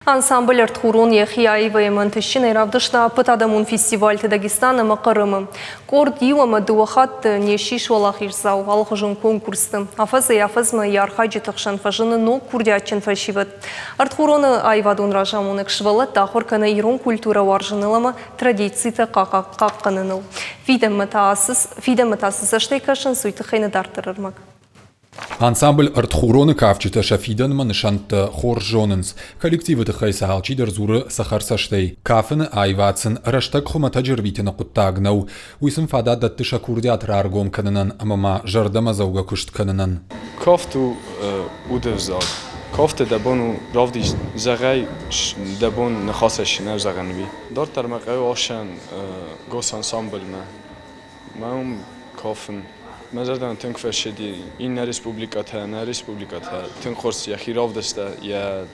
Ансамбль «Ӕртхурон» йӕхи аивӕй ӕмӕ ӕнтыстджынӕй равдыста ӕппӕтадӕмон фестивальты Дагестан ӕмӕ Хъырымы. Къорд иу ӕмӕ дыууӕ хатты не ссис уӕлахиздзау алыхуызон конкурсты. Афӕдзӕй-афӕдзмӕ йӕ архайджыты хсӕн фӕзыны ног курдиатджын фӕсивӕд. Ӕртхуроны аивадон разамонӕг сывӕллӕтты ахуыр кӕны ирон культурӕ уарзыныл ӕмӕ традицитӕ хъахъхъӕныныл. Фидӕнмӕ та цы цӕстӕй кӕсынц, уый тыххӕй нӕ дарддӕр ӕрмӕг. Ансамбль «Ӕртхурон-ы» кафджытӕ сӕ фидӕнмӕ нысӕнттӕ хорз зонынц. Коллективы тыххӕй сӕ алчидӕр дзуры цӕхӕрцӕстӕй. Кафыны аивад сын рӕстӕг хуымӕтӕджы рвитыны хъуыддаг нӕу. Уый сын фадат дӕтты сӕ курдиат раргом кӕнынӕн ӕмӕ ма зӕрдӕмӕдзӕугӕ куыст кӕнынӕн. Кафт у уды ӕвзаг. Кафты дӕ бон у равдис, зӕгъай, дӕ бон ныхасӕй нӕ зӕгъӕн уый. Дарддӕр мӕ хъӕуы ӕхсӕн госансамблмӕ. Мӕ уым кафын. Мӕ зӕрдӕмӕ тынг фӕцыди иннӕ республикӕтӕ, нӕ республикӕтӕ тынг хорз йӕхи равдыста, йӕ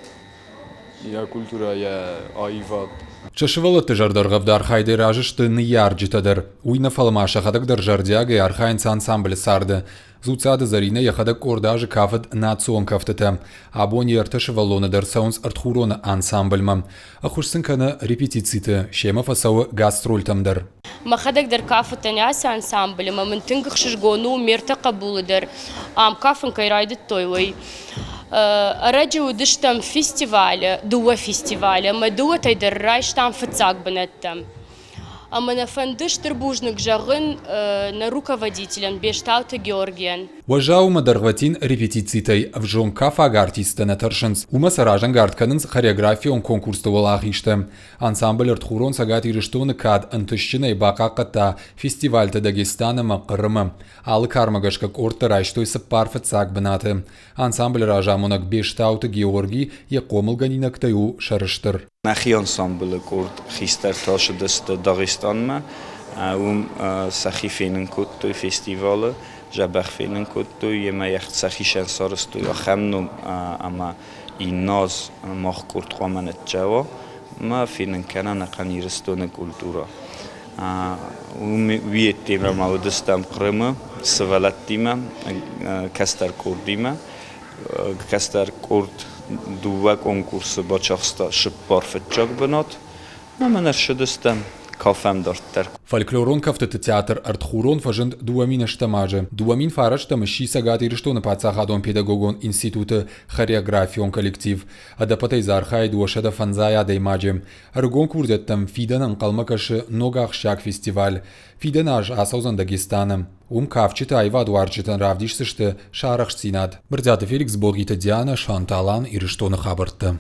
йӕ культурӕ, йӕ аивад. Сӕ сывӕллӕтты зӕрдӕргъӕвд архайдӕй разы сты ныййарджытӕ дӕр. Уый нӕ фӕлӕ ма сӕхӕдӕг дӕр зӕрдиагӕй архайынц ансамблы царды. Дзуццаты Зӕринӕ йӕхӕдӕг къорд азы кафыд национ кӕфтытӕ. Абон йе ртӕ сывӕллоны дӕр цӕуынц ӕртхуроны ансамбльмӕ. Ӕххуыс сын кӕны репетициты, семӕ фӕцӕуы гастрольтӕм дӕр. Мӕхӕдӕг дӕр кафыдтӕн ацы ансамблы ӕмӕ мын тынг ӕхсызгон у, ме ртӕ хъӕбулы дӕр ам кафын кӕй райдыдтой, уый. Ӕрӕджы уыдыстӕм фестивалы, дыууӕ фестивалы ӕмӕ дыууӕтӕй дӕр райстам фыццаг бынӕттӕ. Ӕмӕ нӕ фӕнды стыр бузныг зӕгъын нӕ руководителӕн Бестауты Георгийӕн. Уӕззау ӕмӕ дӕргъвӕтин репетицитӕй ӕвзонг кафаг артисттӕ нӕ тӕрсынц, уымӕ сӕ разӕнгард кӕнынц хореографион конкурсты уӕлахизтӕ. Ансамбль «Ӕртхурон» Цӕгат Ирыстоны кад ӕнтыстджынӕй бахъахъхъӕдта фестивальтӕ Дагестан ӕмӕ Хъырымы. Алы кармӕ гӕсгӕ къордтӕ райстой цыппар фыццаг бынаты. Ансамблы разамонӕг Бестауты Георги йӕ хъомылгӕнинӕгтӕй у сӕрыстыр. Нӕхи ансамблы къорд хистӕртӕ ссыдысты Дагъистанмӕ. Уым сӕхи фенын кодтой фестивалы, дзӕбӕх фенын кодтой, емӕ сӕхицӕн сарӕзтой ахӕм ном ӕмӕ инназ мах къорд хъуамӕ ныццӕуа ӕмӕ фенын кӕна ӕнӕхъӕн Ирыстоны культурӕ. Уым уый ма уыдыстӕм Хъырымы сывӕллӕттимӕ, кӕстӕр къордимӕ. Кӕстӕр къорд дыууӕ конкурсы бацахста цыппар фыццаг бынат. Ӕмӕ ныр ссыдыстӕм кафӕм дарддӕр. Фольклорон кӕфтыты театр «Ӕртхурон» фӕзынд 2008 азы. 2009 сси Цӕгат Ирыстоны паддзахадон педагогон институты хореографион коллектив. Ӕдӕппӕтӕй дзы архайы 250 адӕймаджы. Ӕрыгон курдиӕттӕм фидӕн ӕнхъӕлмӕ кӕсы ног ахсджиаг фестиваль. Фидӕн аз ацӕудзӕн Дагестаны. Уым кафджыты аивадуарзджытӕн равдисдзысты сӕ арӕхстдзинад. Брытъиаты Феликс, Боргиты Дианӕ, Шанталан, Ирыстоны хабӕрттӕ.